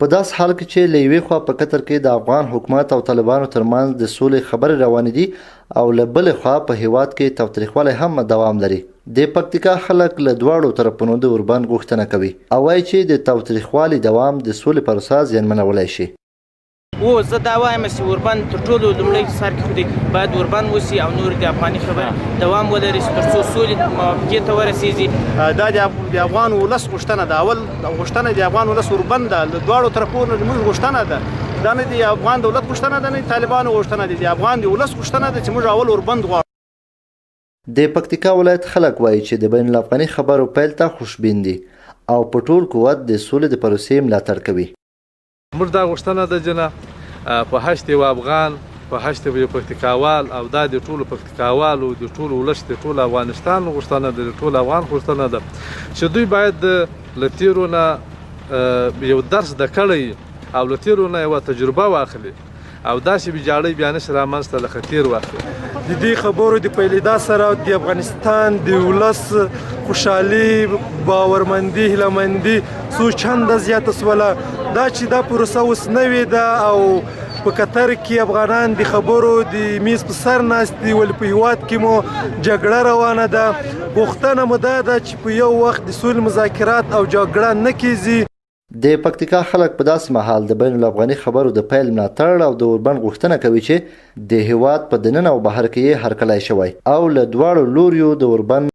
په داسې حال کې چې له یوې خوا په قطر کې د افغان حکومت او طالبانو ترمنځ د سولې خبرې روانې دي او له بلې خوا په هېواد کې تاوتریخوالی هم دوام لري، د پکتیکا خلک له دواړو طرفونو د اوربند غوښتنه کوي او وايي چې د تاوتریخوالي دوام د سولې پروسه زیانمنولی شي. هو زه دا وایم چې اوربند تر ټولو لومړی سر کې خو دی باید اوربند وشي او نور د افغاني خبرې دوام ولري چې تر څو سولې موافقې ته ورسیږي. دا د افغان ولس غوښتنه ده، اول غوښتنه د افغان ولس اوربند ده، له دواړو طرفونو زموږ غوښتنه ده، دا نه د افغان دولت غوښتنه ده نه د طالبانو غوښتنه ده، د افغان د ولس غوښتنه ده چې موږ اول اوربند غواړو. د پکتیکا ولایت خلک وایي چې د بین الافغاني خبرو پیل ته خوشبین دي او په ټول قوت د سولې د پروسې ملاتړ کوي. موږ دا غوښتنه ده جنه په هشت یو افغان په هشت یو پکتیکاوال او دا د ټولو پکتیکاوالو د ټولو ولس د ټول افغانستان غوښتنه ده د ټول افغان غوښتنه ده چې دوی باید له تیرو نه یو درس د کړی او له تیرو نه یوه تجربه واخلي او داسې ویجاړۍ بیا نشي رامنځته لکه تیر وخت. د دې خبرو د پیلېدا سره د افغانستان د ولس خوشحالي، باورمندي، هیله مندي څو چنده زیاته سوله. دا چې دا پروسه اوس نوې ده او په قطر کې افغانان د خبرو د میز په سر ناست دي، ولې په هیواد کې مو جګړه روانه ده. غوښتنه مو دا ده چې په یو وخت د سولې مذاکرات او جګړه نه کیږي. د پکتیکا خلک په داسې مهال د بین الافغاني خبرو د پیل ملاتړ او د اوربند غوښتنه کوي چې د هیواد په دننه او بهر کې یې هرکلی شوی او له دواړو لوریو د اوربند